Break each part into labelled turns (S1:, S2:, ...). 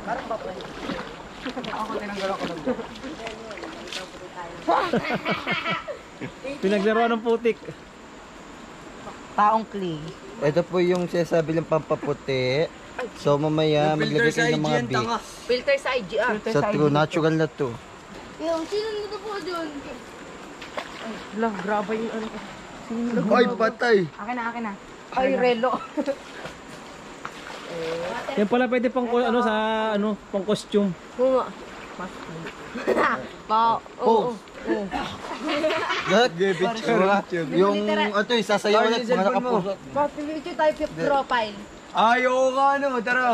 S1: Parang ba po? Ako tinanggal ako ng
S2: Pinaglaruan ng putik.
S1: Taong clay.
S3: Ito po yung sinasabi ng pampaputi. So mamaya maglagay kayo ng mga bits.
S1: Filter sa IGR.
S3: Sa true, natural na to.
S4: Yung, sino na po dun?
S1: Lang, grabe yung ano ko.
S3: Ay, patay!
S1: Akin na. Ay, relo.
S2: Yan pala pwede pang ano sa ano, pang costume.
S4: Oo nga. Oo.
S3: Lahat, picture ha. Yung, ito yung sasayaw ulit, mga nakapuso.
S4: Pipicture tayo profile.
S3: Ayaw ka ano, tara.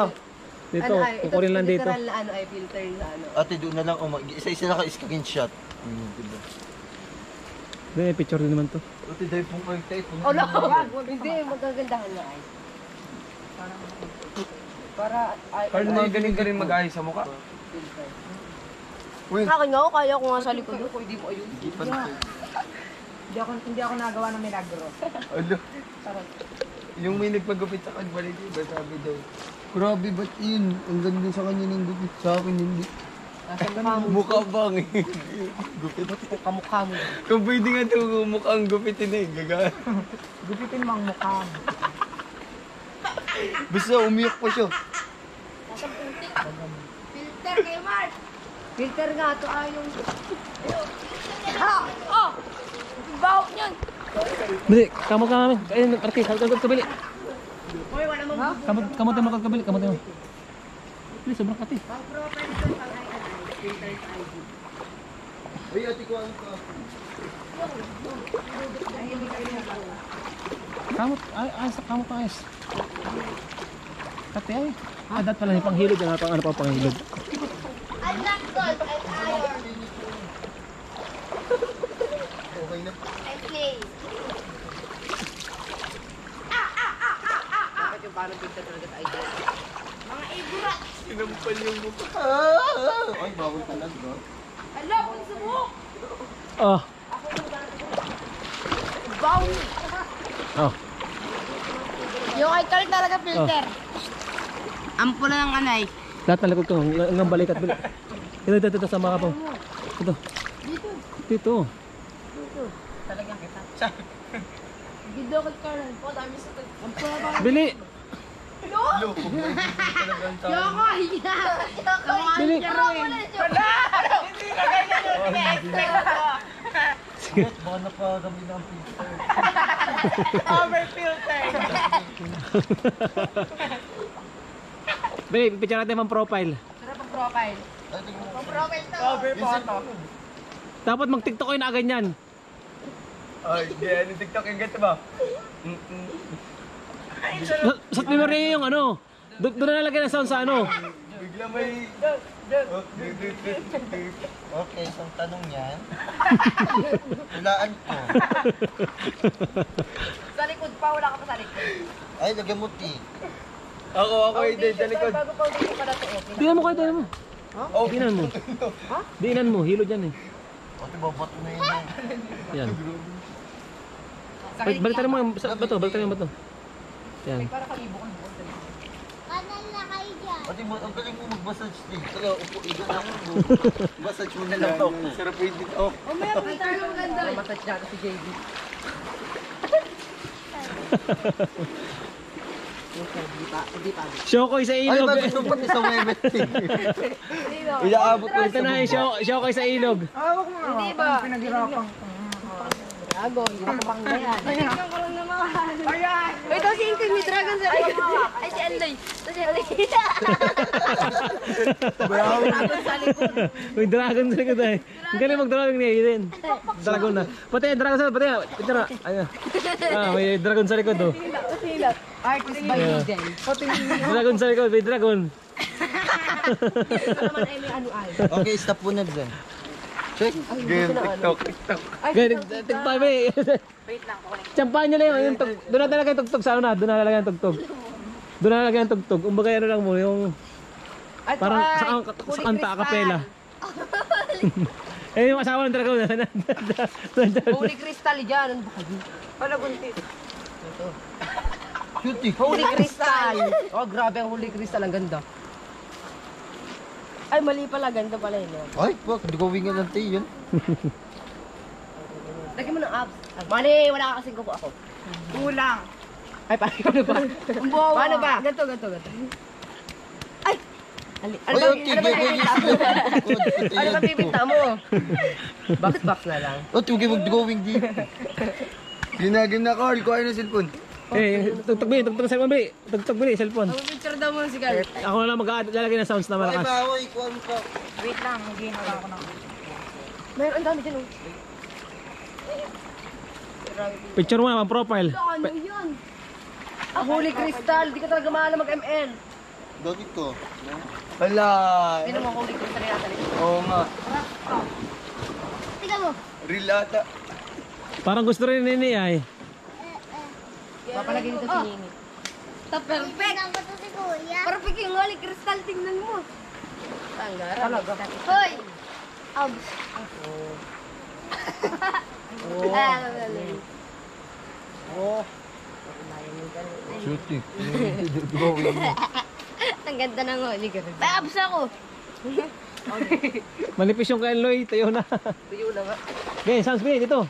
S2: Dito, kukunin lang dito.
S4: Literal ano ay filter na ano.
S3: Ate, doon na lang, isa-isa na ka-screenshot. Diba?
S2: May picture din naman to.
S3: Ate, dahil pong kayo tayo.
S4: Oh, no. Hindi, magagandahan na ay.
S1: Para, ay,
S5: Parang magaling ka rin mag-ayos sa mukha.
S4: Akin nga ako, kaya ko nga sa likod.
S1: hindi mo ayun. Hindi ako nagawa ng milagro.
S3: Ano? Yung may nagpagupit sa kanbalik, ba sabi daw, grabe ba't yun? Ang ganda sa kanya ng gupit, sa akin hindi. Mukha bang eh. Gupit.
S1: Buti ko kamukha mo.
S3: Kung pwede nga ito mukha ang gupitin eh, gaga.
S1: Gupitin mo ang mukha mo.
S3: Basta umiyak pa siya.
S4: Filter kay Mark.
S1: Filter nga ito ayong.
S4: Oh! Bawak niyan.
S2: Bili, kamot ka namin. Ayun, artist, kabili.
S4: Uy, wala mong
S2: Kamot mo kabili, kamot mo. Bili, sobrang kati.
S3: Ay, ate ko ano ka?
S2: Kamot, ayos, kamot ayos. Kati ay. Dapat pala yung panghilod, ano pa panghilod.
S4: I'm not gold, I'm iron.
S3: Okay na.
S4: I'm clay.
S1: Bakit yung parang filter talaga sa IGR?
S4: Mga iburat.
S3: Sinampal yung mukha. Ay, bawal talaga bro.
S4: Ala, kung sumuk.
S2: Oh,
S4: Baw.
S2: oh.
S4: Yung iCal talaga filter. Ampula ng anay.
S2: Lahat ng likod ko, hanggang balikat. Ito, sa mga po. Ito. Dito.
S1: Talagang kita.
S4: Gido kay Carl. Oh, dami sa tag. Ampula ba?
S2: Bili!
S4: Yoko, hiya.
S2: Bili!
S1: Hindi ka ganyan yung ina-expect ko.
S3: Baka napagamit na ang filter.
S1: Over filter.
S2: Bili, picture natin ang profile.
S1: Sarap ang profile.
S4: Profile to.
S1: Over photo.
S2: Dapat mag-tiktok kayo na ganyan.
S5: Ay, di, ano TikTok yung ganito ba?
S2: Sa memory yung ano. Doon na nalagay ng sound sa ano.
S5: Bigla may...
S3: Okay, isang tanong yan. Hulaan ko.
S1: Sa likod pa, wala ka pa sa likod.
S3: Ay, lagyan mo tea.
S5: Ako hindi, sa likod.
S1: Bago pa ulit pa natin.
S2: Dinan mo kayo, dinan mo.
S5: Oh,
S2: Dinan mo. Dinan mo, hilod yan eh.
S3: Ate, babato na yun.
S2: Yan. Baliktad mo yung bato, baliktad mo yung bato. Yan.
S1: Para kalibo kang buwan.
S4: Kanan na kayo dyan.
S3: Ate, ang galing mo mag-massage tea. Taga, upo, iga na mo. Massage mo na lang to.
S5: sarap yung dito.
S4: Oh, may filter na maganda.
S1: Para massage natin si JB. Hindi pa.
S2: Shokoy sa
S3: Ay,
S2: ilog.
S3: bakit mo pati sa webet tea? Iaabot ko
S2: Ito na yung shokoy sa ilog.
S1: Hindi ba? Pinaghirapan.
S4: Dragon, hindi ko pang ganyan.
S1: Tingnan ko lang naman. Ayan.
S4: Uy, ito si Ingrid, may dragon sa likod. Ay, si Endoy. Ito si Endoy.
S1: Dragon sa likod.
S2: May dragon sa likod eh. Ang galing mag-dragon niya yun din. Dragon na. Pati dragon sa pati. Ito na. Ayun. May dragon sa likod oh.
S1: Artist by Eden.
S2: Dragon sa likod, may dragon.
S1: Ito naman ay may ano-ay.
S3: Okay, stop mo na dyan. Check.
S5: Game, TikTok.
S2: Ganyan, tigpa may.
S1: Wait lang, kukunin.
S2: Tsampahan nyo lang yung tug. Doon na talaga yung tugtog sa ano na. Doon na talaga yung tugtog. Doon na talaga yung tugtog. Umbaga ano lang mo yung
S1: Ay,
S2: parang
S1: ay,
S2: sa
S1: huli
S2: kanta a
S1: kristal.
S2: capella. Eh yung asawa ng dragon.
S1: Holy crystal dyan. Ano ba kayo? Wala buntis.
S3: Cutie.
S1: Holy crystal. Oh, grabe ang holy crystal. Ang ganda. Ay, mali pala. Ganito pala yun.
S3: Ay, wag, hindi ko wingan ng tayo yun.
S1: Lagyan mo ng abs. Mali, wala ka kasing kuko ako.
S4: Kulang.
S1: Ay, paano ba? Paano ba? Ganito. Ay! Ano ba pipinta mo? Box na lang.
S3: Oh, tugay mag-going di. Ginagin na, Carl. Kuha na cellphone.
S2: Eh, tugtog cellphone, Bri. Tugtog, Bri, cellphone.
S1: Picture daw mo si Carl.
S2: Ako na lang mag-lalagay ng sounds na malakas.
S3: Baway, kuha mo pa.
S4: Wait lang, mag-gain ako ng...
S1: Meron, ang dami dyan oh.
S2: Picture mo naman, profile.
S4: Ano yun?
S1: Ah, Holy Crystal. Di ka talaga maalam mag-ML.
S3: Bakit ko? Hala.
S1: Sino mo Holy Crystal na natin?
S3: Oo nga.
S4: Tingnan mo.
S3: Real ata.
S2: Parang gusto rin ni ay.
S1: Papalagay nito si Nini.
S4: Perfect. Ang bato si Kuya. Perfect yung Holy Crystal. Tingnan mo.
S1: Talaga.
S4: Hoy! Abs. Ah, magaling.
S3: Shooting.
S4: Ang ganda ng Holy Crystal. May abs ako.
S2: Manipis yung kay Loy, tayo na.
S1: Tuyo na nga.
S2: Okay, sounds Bri, dito.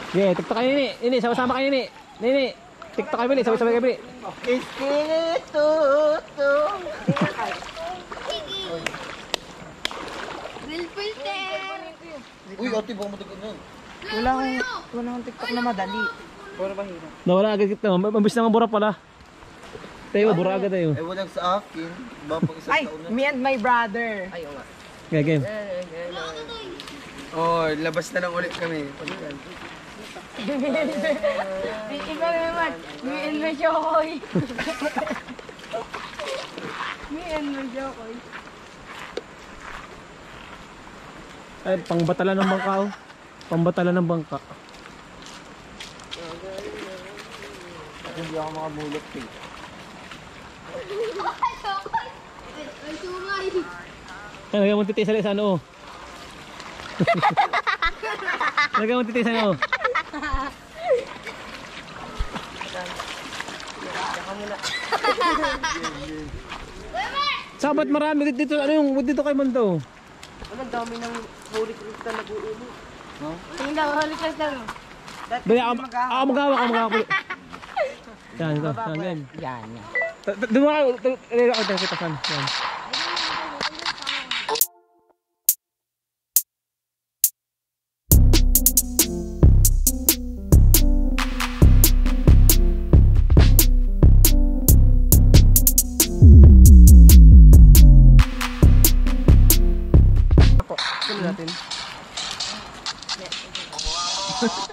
S2: Okay, tiktok kayo Nini. Nini, sama-sama kayo Nini. Nini, tiktok kayo Bri, sabay-sabay kayo Bri.
S3: Espiritu.
S4: Will filter.
S3: Uy, ate, baka matagal na.
S1: Wala akong TikTok na madali.
S2: Nawala agad kita. Mabis na nga bura pala. Tayo, bura agad tayo.
S3: Eh, walang sa akin. Baka pag isang taon na.
S1: Me and my brother. Ayaw nga.
S2: Okay, game.
S3: Oh, labas na lang ulit kami. Pagkan.
S4: Ikaw naman. Me and my Jokoy. Me and my Jokoy.
S2: Ay, pangbatalan ng bangka oh. Pambatalan ng bangka.
S3: Hindi ako makamulot eh.
S4: Jokoy. Ay, sungay.
S2: Ay, lagyan mo titi sa ano oh. Lagyan mo titi sa ano oh. Sabat marami dito ano yung dito kay Mando.
S1: Ang dami ng Holy Crystal na buulo.
S4: Tingnan mo, Holy Crystal mo.
S2: Baya ako maghawak. Yan, ito. Yan.
S1: Yan.
S2: Doon mo kayo. Ito kita saan. Yan.